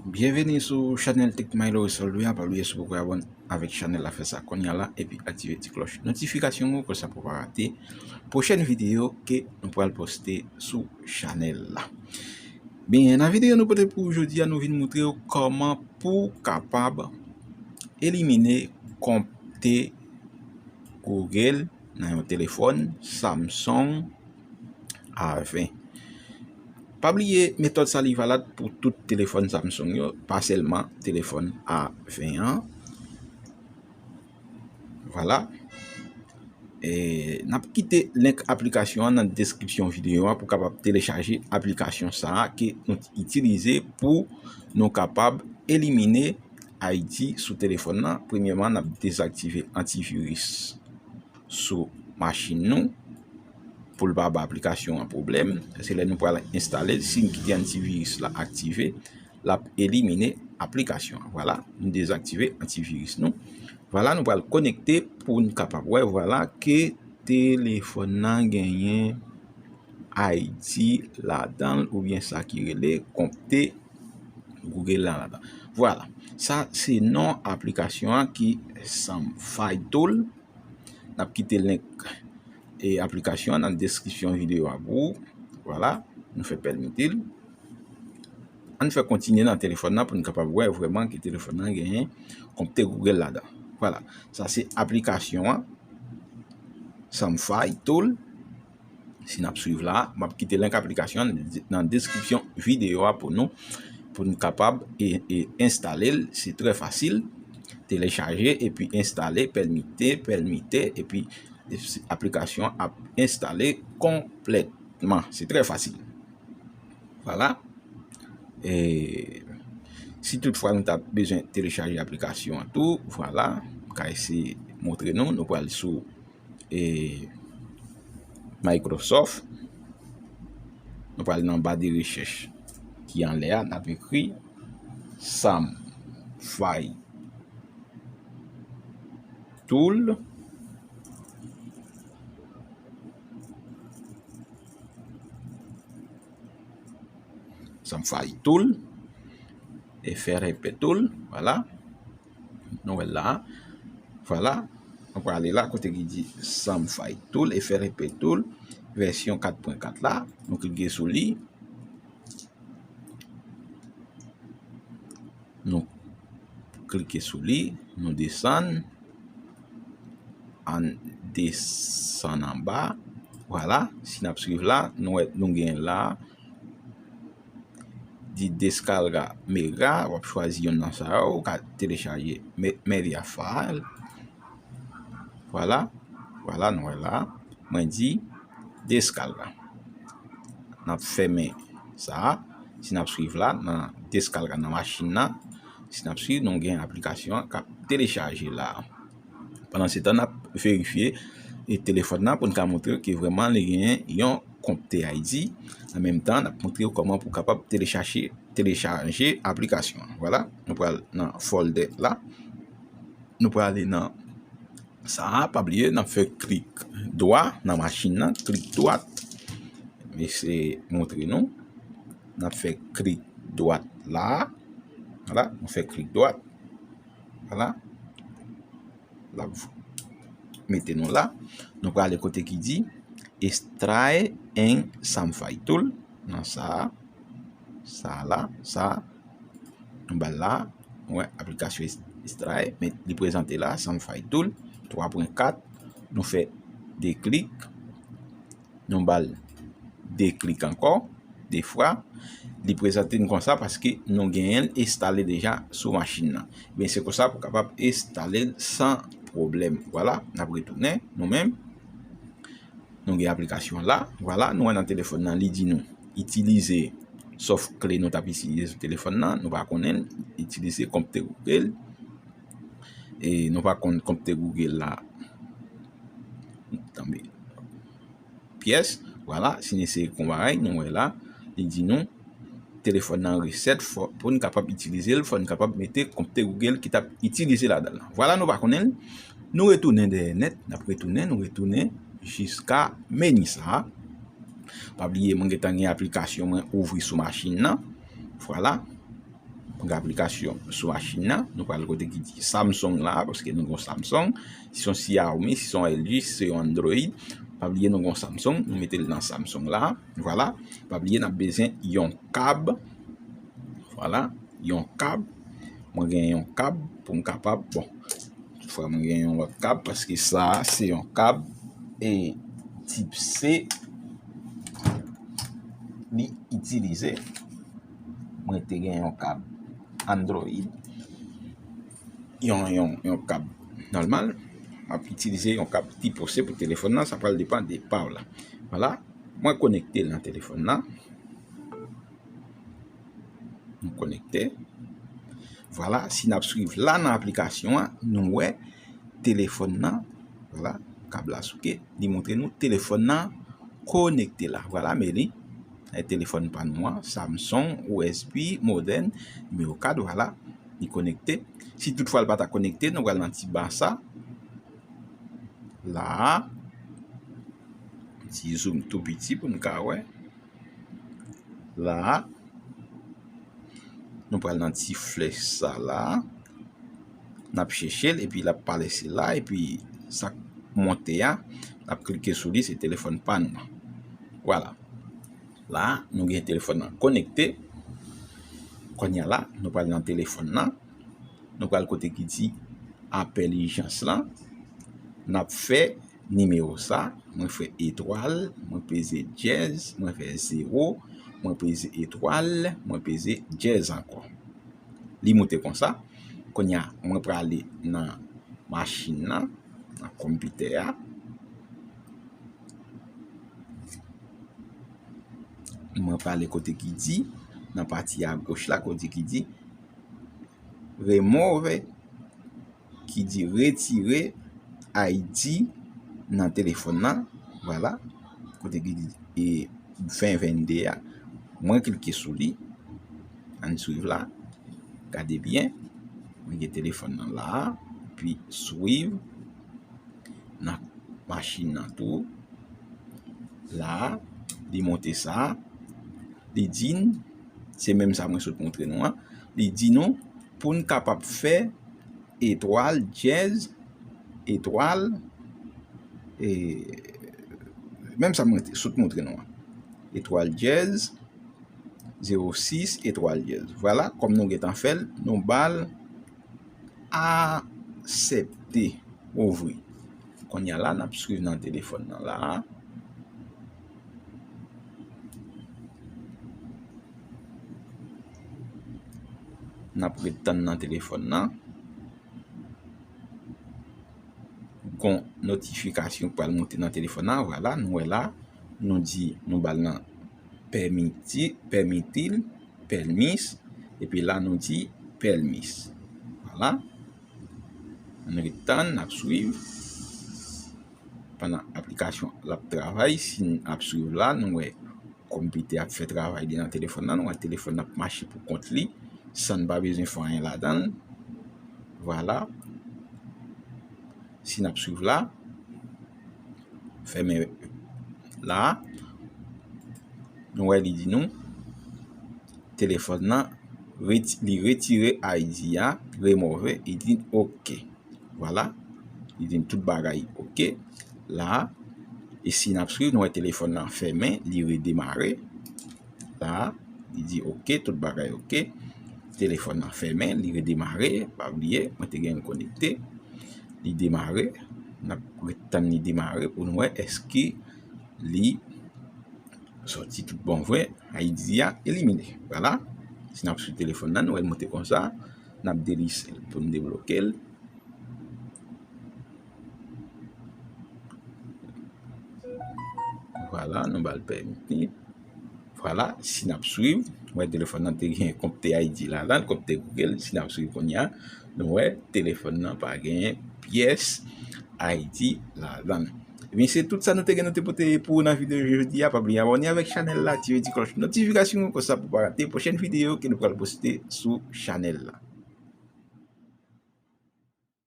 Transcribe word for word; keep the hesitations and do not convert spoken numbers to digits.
Byenveni sou chanèl Tech Milo Solvia. Pa bliye si w poko abòne avèk chanèl la, fè sa kounye a la epi aktive ti klòch notifikasyon an, konsa pou w pa rate pwochèn videyo ke nou pral poste sou chanèl la. Byen, nan videyo nou pote pou ou jodi a, nou vin montre w kòman pou w kapab elimine konpte Google nan yon telefòn Samsung A ven. Pa bliye, metòd sa li valab pou tout telefòn Samsung yo, pa sèlman telefòn A ven an. Vwala. E, n ap kite link aplikasyon an nan deskripsyon videyo a pou w kapab telechaje aplikasyon sa a ke nou itilize pou nou kapab elimine I D sou telefòn nan. Premyèman, n ap dezaktive antiviris sou machin nou pou l pa ba aplikasyon an pwoblèm. Se lè nou pral enstale l, si n kite antiviris la aktive, l ap elimine aplikasyon an. Vwala, nou dezaktive antiviris nou. Vwala, nou pral konekte pou n kapab wè, vwala, ke telefòn nan genyen I D ladan l, oubyen sa ki rele konpte Google la ladan. Vwala, sa se non aplikasyon an ki Samfy Tool. N ap kite link e aplikasyon an nan deskripsyon videyo a pou ou. Vwala, nou fè pèmèt l. Ann fè kontinye nan telefòn nan pou n kapab wè vrèman ke telefòn nan genyen konpte Google ladan. Vwala, sa se aplikasyon an, Samfy Tool. Si n ap swiv la, m ap kite link aplikasyon an nan deskripsyon videyo a pou nou, pou n kapab e, e enstale l. Se trè fasil. Telechaje epi enstale, pèmèt, pèmèt, epi aplikasyon an ap enstale konplètman. Se trè fasil. Vwala. E si toutfwa nou ta bezwen telechaje aplikasyon an tou, vwala, m ka eseye montre nou. Nou pral sou e Microsoft. Nou pral nan ba de rechèch ki anlè a, n ap ekri Samfy Tool. Samfy Tool. F R P Tool. Vwala. Nou wè l la. Vwala. Nou prale la kote ki di Samfy Tool, F R P Tool, vèsyon kat pwen kat la. Nou klike sou li. Nou klike sou li. Nou desann. Ann desann anba. Vwala. Si n ap swiv la, nou wè, nou gen la. Di descarga mega, w ap chwazi youn nan sa yo, ou ka telechaje me-, media file. Vwala, vwala, nou wè la. Mwen di descarga. N ap fèmen sa a. Si n ap swiv la, nan descarga nan machin nan, si n ap swiv, nou gen aplikasyon an k ap telechaje la. Pandan se tan, n ap verifye e telefòn nan pou n ka montre ke vrèman li genyen yon konpte I D. An menm tan, n ap montre w kòman pou w kapab telechaje, telechaje aplikasyon an. Vwala, nou pral nan folder la. Nou pral ale nan sa a, pa bliye, n ap fè klik dwa nan machin nan, klik dwat. M eseye montre nou. N ap fè klik dwat la. Vwala, nou fè klik dwat. Vwala. L ap mete nou la. Nou prale kote ki di Extrae en Samfy Tool. Nan sa a, sa a la, sa a. Nou ba l la. Nou wè aplikasyon Extrae, men li prezante la, Samfy Tool twa pwen kat. Nou fè de klik. Nou ba l de klik ankò, de fwa. Li prezante n konsa paske nou genyen l enstale deja sou machin nan. Men se konsa pou w kapab enstale l san pwoblèm. Vwala, n ap retounen nou menm. Nou gen aplikasyon la. Vwala, nou wè nan telefòn nan, li di nou itilize soft kle nou t ap itilize sou telefòn nan. Nou pa konnen l, itilize konpte Google. E nou pa konn konpte Google la. Tanbe. Pyès, vwala, si n eseye konpare, nou wè la, li di nou, telefòn nan resèt, fò, pou n kapab itilize l, fò n kapab mete konpte Google ki t ap itilize ladan l. Vwala, nou pa konnen l. Nou retounen dèyè nèt, n ap retounen, nou retounen jiska meni sa a. Pa bliye, mwen gentan gen aplikasyon mwen ouvri sou machin nan. Vwala. Gen aplikasyon sou machin nan, nou pral kote ki di Samsung la, paske nou gen Samsung. Si se yon Xiaomi, si se yon L G, si se yon Android, pa bliye nou gen Samsung, nou mete l nan Samsung la. Vwala, pa bliye n ap bezwen yon kab. Vwala, yon kab. Mwen gen yon kab pou m kapab, bon, toutfwa mwen gen yon lòt kab, paske sa a se yon kab e tip C li itilize. Mwen te gen yon kab Android, yon, yon, yon kab nòmal. M ap itilize yon kab tipo C pou telefòn nan, sa pral depann de pa w la. Vwala, mwen konekte l nan telefòn nan. Nou konekte. Vwala, si n ap swiv la nan aplikasyon an, nou wè telefòn nan, vwala, kab la souke, li montre nou telefòn nan konekte la. Vwala, men li, e telefòn pa nou an, Samsung, U S B, modèl, nimewo kat, vwala, li konekte. Si toutfwa l pa ta konekte, nou pral nan ti ba sa. La a, ti zoom tou piti pou n ka wè. La a, nou pral nan ti flèch sa la. N ap chèche l, epi l ap pale se la, epi sa k monte a, n ap klike sou li, se telefòn pa nou an. Vwala. La, nou gen telefòn nan konekte. Kounye a la, nou pral nan telefòn nan. Nou pral kote ki di apèl ijans lan. N ap fè nimewo sa, mwen fè etwal, mwen peze dyèz, mwen fè zewo, mwen peze etwal, mwen peze dyèz ankò. Li moute konsa. Kounye a, mwen prale nan machin nan, nan konpitè a. Mwen prale kote ki di, nan pati a goch la, kote ki di, remove, ki di retire I D nan telefòn nan. Vwala. Kote ki di, e, ven vennde a. Mwen klike sou li. Ann swiv la. Gade byen. Mwen gen telefòn nan la a. Epi swiv. Nan machin nan tou. La a, li monte sa. Li di n, se menm sa mwen sot montre nou an. Li di nou, pou n kapab fè etwal, dyèz, etwal, e, menm sa mwen te sot montre nou an. Etwal, dyèz, zewo sis, etwal, dyèz. Vwala, kòm nou gentan fè l, nou ba l aksepte, ouvri. Kounye a la, n ap swiv nan telefòn nan la. N ap ret tann nan telefòn nan. Gon notifikasyon k pral monte nan telefòn nan. Vwala, nou wè la. Nou di, nou ba l nan pèmiti, pèmitil, pèmis. Epi la, nou di pèmis. Vwala. Ann ret tann, n ap swiv. Pandan aplikasyon l ap travay, si n ap swiv la, nou wè konpitè ap fè travay li nan telefòn nan, nou wè telefòn nan ap mache pou kont li, san n pa bezwen fè anyen ladan l. Vwala. Si n ap swiv la, fèmen la, nou wè li di nou, telefòn nan, reti-, li retire I D a, remove, li di n oke. Vwala. Li di n tout bagay oke. La, e si n ap swiv, nou wè telefòn nan fèmen, li redemare. La, li di oke, tout bagay oke. Telefòn nan fèmen, li redemare, pa bliye, mwen te gen l konekte. Li demare, n ap ret tann li demare pou n wè èske li sòti tout bon vre, I D a elimine. Vwala. Si n ap swiv telefòn nan, nou wè l monte konsa. N ap delise l pou n debloke l. Vwala, nou ba l pèmiti. Vwala, si n ap swiv, wè telefòn nan te gen konpte I D ladan l, konpte Google, si n ap swiv kounye a, nou wè telefòn nan pa gen pyès I D ladan l. Ebyen, se tout sa nou te gen nou te pote pou ou nan videyo jodi a. Pa bliye abòne avèk chanèl la, aktive ti klòch notifikasyon konsa pou pa rate pwochèn videyo ke nou pral poste sou chanèl la.